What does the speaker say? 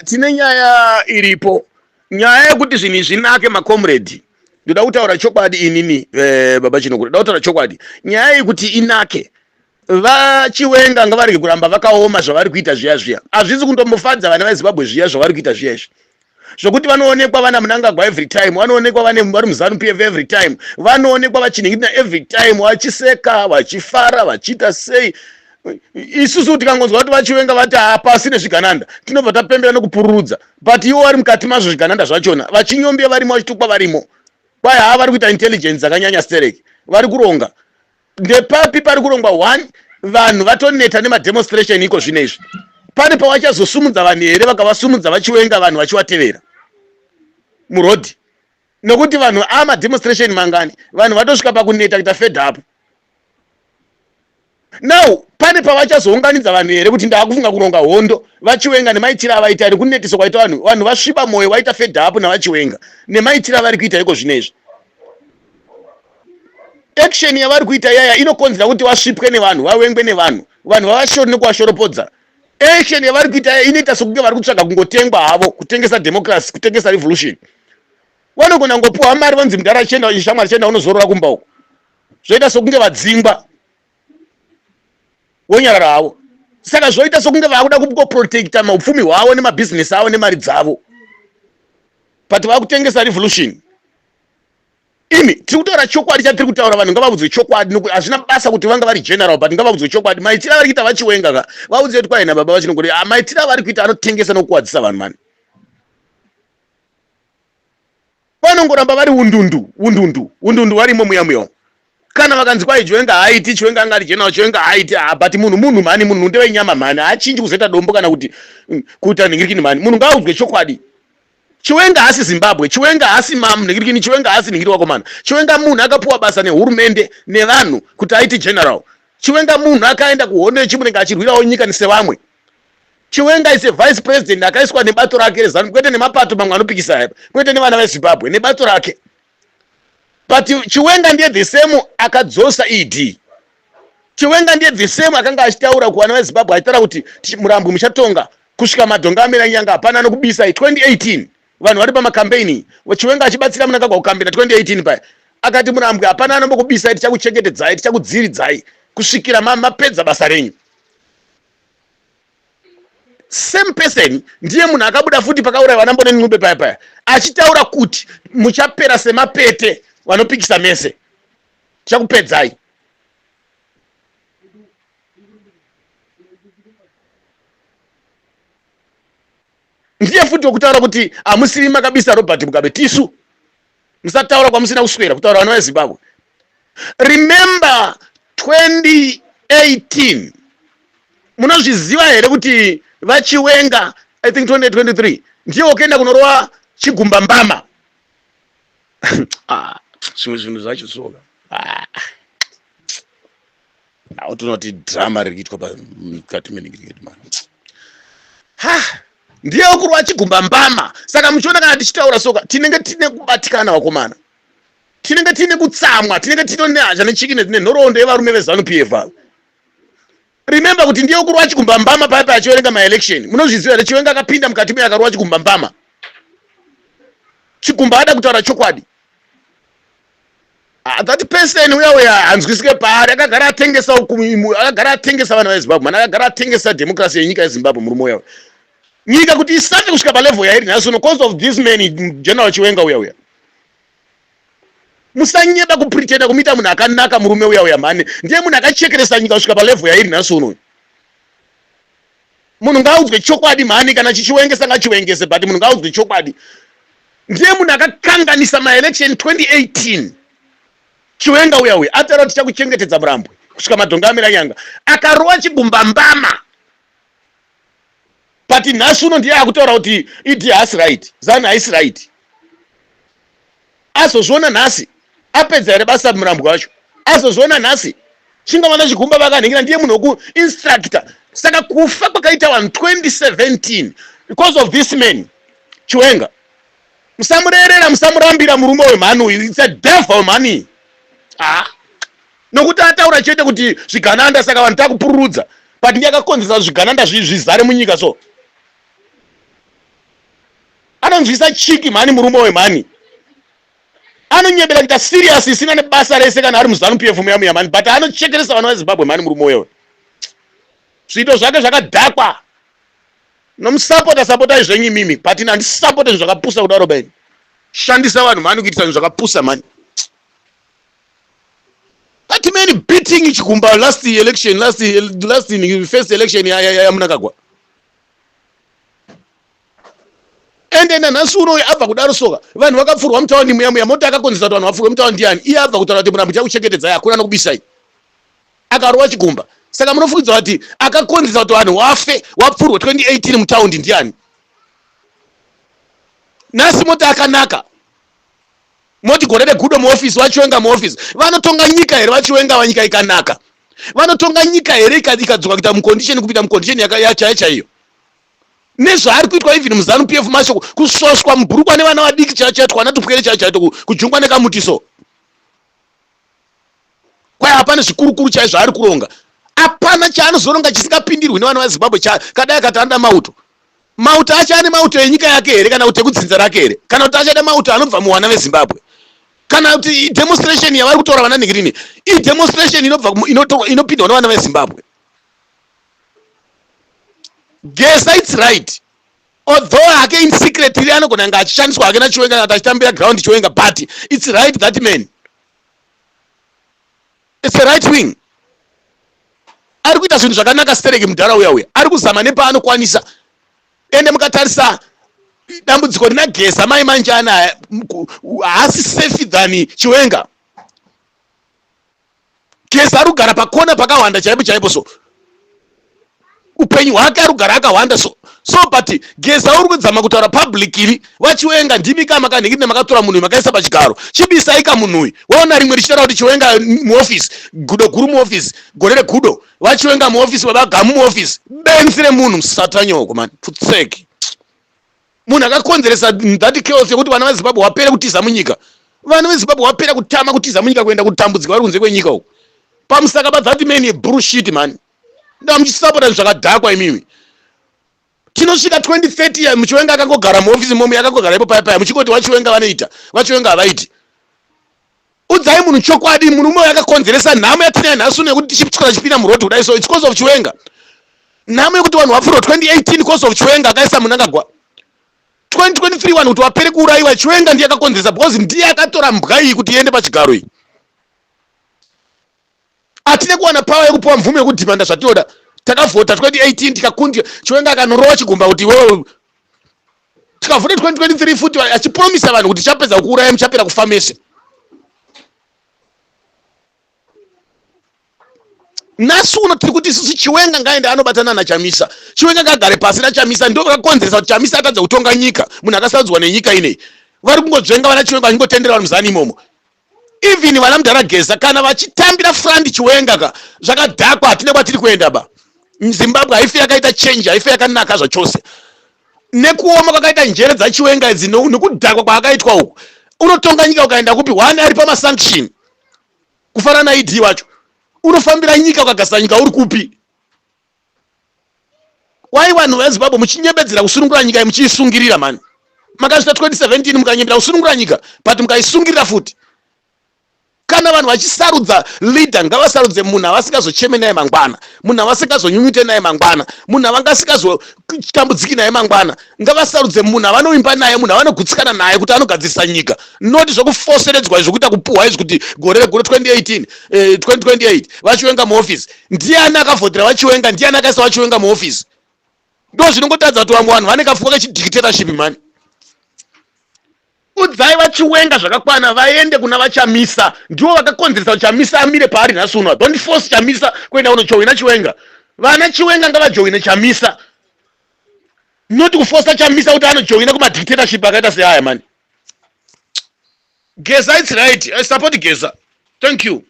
Tine nyaya iripo, nyaya yekuti zvinhu izvi zvinake, macomrade. Ndoda kutaura chokwadi inini, baba Chinokura, ndoda kutaura chokwadi. Nyaya yekuti inake, vaChiwenga ngavarege kuramba vakaoma zvavari kuita zviya zviya. Hazvisi kundombofadza vana veZimbabwe zviya zvavari kuita zviya izvi, zvokuti vanoonekwa vana Munangagwa every time, vanoonekwa vane vari muZANU PF every time, vanoonekwa vachinhingirina every time, vachiseka, vachifara, vachiita sei. Isusu tikangonzwa kuti vaChiwenga vati hapasi nezvigananda, tinobva tapembera nekupururudza, but ivo vari mukati mazvo zvigananda zvachona, vachinyombya varimo, vachitukwa varimo. Kwai haa, vari kuita intelligence dzakanyanya stereki, vari kuronga. Ndepapi pari kurongwa? One, vanhu vatoneta nemademonstration iko zvino izvi. Pane pavachazosumudza vanhu here? Vakavasumudza vaChiwenga, vanhu vachivatevera murodhi, nokuti vanhu amademonstration mangani, vanhu vatosvika pakuneta, kuita fed up. Now pane pavachazounganidza vanhu here kuti ndaakufunga kuronga hondo, vaChiwenga, nemaitiro avaita nekunetesa kwaita vanhu? Vanhu vasviba mwoyo, vaita fed up navaChiwenga nemaitiro avari kuita iko zvino izvi. Action yavari kuita yaya inokonzera kuti vasvipwe nevanhu, vavengwe nevanhu, vanhu vavashori nekuvashoropodza. Action yavari kuita yaya inoita sokunge vari kutsvaga kungotengwa havo, kutengesa democracy, kutengesa revolution. Vanogona kungopiwa mari, vanzi mudhara chienda, shamwari chienda unozorora kumba uko. Zvoita sokunge vadzingwa, vonyarara havo. Saka zvoita sokunge vakuda kungoprotecta maupfumi hwavo nemabhizinesi avo nemari dzavo, but vakutengesa revolution. Imi, tiri kutaura chokwadi. Chatiri kutaura, vanhu ngavaudzwe chokwadi, nokuti hazvina basa kuti vanga vari general, but ngavaudzwe chokwadi. Maitiro avari kuita vaChiwenga ka, vaudze kuti kwaina baba vachinongoti maitiro avari kuita anotengesa nokuwadzisa vanhu mani. Vanongoramba vari undundu, undundu, undundu, varimo muya muya. Kana vakanzi kwai Chiwenga haaiti, Chiwenga anga ari general, Chiwenga haaiti, ha, but munhu munhu mhani, munhu ndewenyama mhani, haachinji kuzoita dombo kana kuti kuita nhingirikini mhani. Munhu ngaaudzwe chokwadi. Chiwenga haasi Zimbabwe, Chiwenga haasi mam nhingirikini, Chiwenga haasi nhingiri wakomana. Chiwenga munhu akapiwa basa nehurumende nevanhu kuti aite general. Chiwenga munhu akaenda kuhondo yeChimurenga achirwirawo nyika sevamwe. Chiwenga is a vice president akaiswa nebato rake reZANU, kwete nemapato mamwe anopikisa aya, kwete nevana veZimbabwe, nebato rake. But Chiwenga ndiye the same akadzosa ED. Chiwenga ndiye the same akanga achitaura kuvana veZimbabwe, achitaura kuti Murambwi muchatonga kusvika madhonga amera nyanga, hapana nokubisa. 2018 vanhu vari pamakampeini, Chiwenga achibatsira Munangagwa kukambena 2018 paya, akati Murambwi hapana anombokubisai, tichakuchengetedzai, tichakudziridzai kusvikira mapedza basa renyu. Same person ndiye munhu akabuda futi pakauraya vana Mbone Ncube paya paya, achitaura kuti muchapera semapete vanopikisa mese, tichakupedzai. Ndiye futi wekutaura kuti hamusiri makabisa Robert Mugabe, tisu, musataura kwamusina kuswera kutaura vana veZimbabwe. Remember 2018, munozviziva here kuti vaChiwenga, I think 2023, ndiye wakaenda kunorova Chigumba mbama? Ah, zvimwe zvinhu zvacho soka. Ah. Autonoti drama riri kuitwa mukati meningiriketi mani. Ha, ndiye wekurova Chigumba mbama. Saka muchiona kana tichitaura soka, tinenge tine kubatikana vakomana, tinenge tiine kutsamwa, tinenge tino nehasha nechiki nenhoroondo yevarume veZANU PF ava. Remember kuti ndiye wekurova Chigumba mbama paya paya achiverenga maelection. Munozviziva here? Chiwenga akapinda mukati meyo akarova Chigumba mbama. Chigumba ada kutaura chokwadi. Ah, that person uya uya hanzwisike paari. Akagara atengesa, akagara atengesa vana veZimbabwe mana, akagara atengesa democracy yenyika yeZimbabwe murume uya. Nyika kuti isati kusvika palevel yairi nhasi uno cause of this man, General Chiwenga uya uya. Musanyeba kupretenda kumuita munhu akanaka murume uya uya mhani. Ndiye munhu akachekeresa nyika kusvika palevel yairi nhasi uno. Munhu ngaaudzwe chokwadi mhani. Kana chichiwengesa ngachiwengese, but munhu ngaaudzwe chokwadi. Ndiye munhu akakanganisa maelection 2018, Chiwenga uya uya. Ataura kuti tichakuchengetedza Murambwe kusvika madhonga amira nyanga, akarova Chigumba mbama. But nhasi uno ndiye akutaura kuti ED haasi right, ZANU haisi right. Azozviona nhasi apedza here basa Murambwe wacho? Azozviona nhasi chingavana Chigumba vakanhingira. Ndiye munhu wekuinstructor. Saka kufa kwakaita vanhu 2017 because of this man Chiwenga. Musamurerera, musamurambira murume wemhani uyu. It's a devil mhani. Ah, nokuti ataura chete kuti zvigananda, saka vanhu takupururudza, but ndiye akakonzeresa zvigananda zvizare munyika. So Anonzwisa chiki mhani murume uyu mhani. Anonyebera kuita serious isina nebasa rese kana ari muZanu PF muya muya mhani but anochekeresa vana veZimbabwe mhani murume uyo. Zviito zvake zvakadhakwa. Nomusapota sapotai zvenyu imimi but ini handisapote zvinhu zvakapusa kudaro baini. Shandisa vanhu mhani kuitisa zvinhu zvakapusa mhani. That man beating Chikumba last election, last last first election yaMnangagwa. Ende nanhasi unoyu abva kudaro soka vanhu vakapfurwa mutaundi muya muya mota akakonzesa kuti vanhu vapfurwe mutaundi ndiani iye abva kutaura kuti murambo chakuchengetedzai hakuna anokubisai akarova Chikumba saka munofungidza kuti akakonzesa kuti vanhu wafe wapfurwe 2018 mutaundi ndiani nhasi mota akanaka Moti gore regudo muoffice vachiwenga muoffice vanotonga nyika here vachiwenga vanyika ikanaka vanotonga nyika here ikadzoka kuita mucondition kupinda mucondition yachaiyo chaiyo nezvaari kuitwa even muzanu pf macho kusvoswa mubhurukwa nevana vadiki chaiyo chaiyo twana tupwere chaiyo chaiyo kujungwa nekamuti so kwai hapana zvikurukuru chaizvo zvaari kuronga hapana chaanozoronga chisingapindirwi nevana vazimbabwe kadai akati anoda mauto mauto acho ane mauto enyika yake here kana kuti ekudzinza rake here kana kuti achada mauto anobva muwana vezimbabwe kana kuti demonstration yavari kutaura vana nhingirini idemonstration inobva inopindwa nevana vezimbabwe gesa its right although hake in secret iri anogona kunge achishandiswa hake nachiwenga kana kuti achitambira ground chiwenga but its right that man its a right wing ari kuita zvinhu zvakanaka stereki mudhara uya uya ari kuzama nepaanokwanisa ende mukatarisa dambudziko rina geza mai manje ana haasi safe than chiwenga Geza ari kugara pakona pakahwanda chaipo chaipo so upenyu hwake ari kugara akahwanda so so but Geza uri kudzama kutaura publicly vachiwenga ndimi ka makanhingirina makatora munhu uyu makaisa pachigaro chibisai ka munhu uyu waona rimwe richitaura kuti chiwenga muoffice gudo guru muoffice gore regudo vachiwenga muoffice baba gamu muoffice benzi remunhu musatanyoko mani pfutseki munhu akakonzeresa that chaos yekuti vana vezimbabwe wapere kutiza munyika vana vezimbabwe wapera kutama kutiza munyika kuenda kutambudzika vari kunze kwenyika uku pamusaka pa that man bullshit man ndamuchisapota zvakadhakwa imimi tinosvika 2030 muchiwenga akangogara muofisi momo yakangogara ipo paya paya muchingoti wachiwenga vanoita vachiwenga havaiti udzai munhu chokwadi murume uyo akakonzeresa nhamo yatinayo nhasi uno yekuti tichiptyora chipinda muroad kudai so its cause of chiwenga nhamo yekuti vanhu vapfurwa 2018 cause of chiwenga akaisa munangagwa 2023 vanhu kuti vapere kuurayiwa chiwenga ndiye akakonzeresa because ndiye akatora mbwa iyi kuti iende pachigaro iyi Hatine kuwana power yekupiwa mvumo yekudhimanda zvatinoda. Takavhota 2018 tikakundwa Chiwenga akanorova chigumba kuti iwewe tikavhota 2023 futi achipromisa vanhu kuti chapedza kukuuraya muchapera kufa mese. Nhasi uno tiri kuti isusu Chiwenga ngaende anobatana naChamisa. Chiwenga ngaagare pasi naChamisa ndo vakakonzeresa kuti Chamisa atadza kutonga nyika. Munhu akasarudzwa nenyika inei. Vari kungodzvenga vana Chiwenga vachingotendera vanhu muzani imomo. Even vana mudhara Geza kana vachitambira front Chiwenga ka zvakadhakwa hatina kwatiri kuenda ba. Zimbabwe haife yakaita change haife yakanaka zvachose. Nekuoma kwakaita njere dzaChiwenga idzi nekudhakwa kwaakaitwa uku. Unotonga nyika ukaenda kupi one ari pama sanction. Kufanana na ED wacho. Unofambira nyika ukagasa nyika uri kupi? Why vanhu veZimbabwe muchinyebedzera kusunungura nyika muchiisungirira mani? Makazvita 2017 mukanyebera kusunungura nyika but mukaisungirira futi. Kana vanhu vachisarudza leader ngavasarudze munhu avasingazocheme naye mangwana, munhu avasingazonyunyute naye mangwana, munhu avangasingazotambudziki naye mangwana. Ngavasarudze munhu avanovimba naye, munhu avanogutsikana naye kuti anogadzirisa nyika, not zvekufoseredzwa izvo kuita kupuhwa izvi kuti gore regore 2018 eh, 2028 vachiwenga muoffice. Ndiani akavhotera vachiwenga? Ndiani akaisa vachiwenga muoffice? Ndo zvinongotadza kuti vamwe vanhu vane kapfungwa kechidictatorship mani. Udzai vachiwenga zvakakwana vaende kuna vachamisa ndivo vakakonzeresa kuti chamisa amire paari nhasi uno. Don't force chamisa kuenda kunojoina chiwenga. Vana chiwenga ngavajoine chamisa not kufosa chamisa kuti anojoina kumadictatorship akaita seaya mani. Geza it's right. I support Geza. Thank you.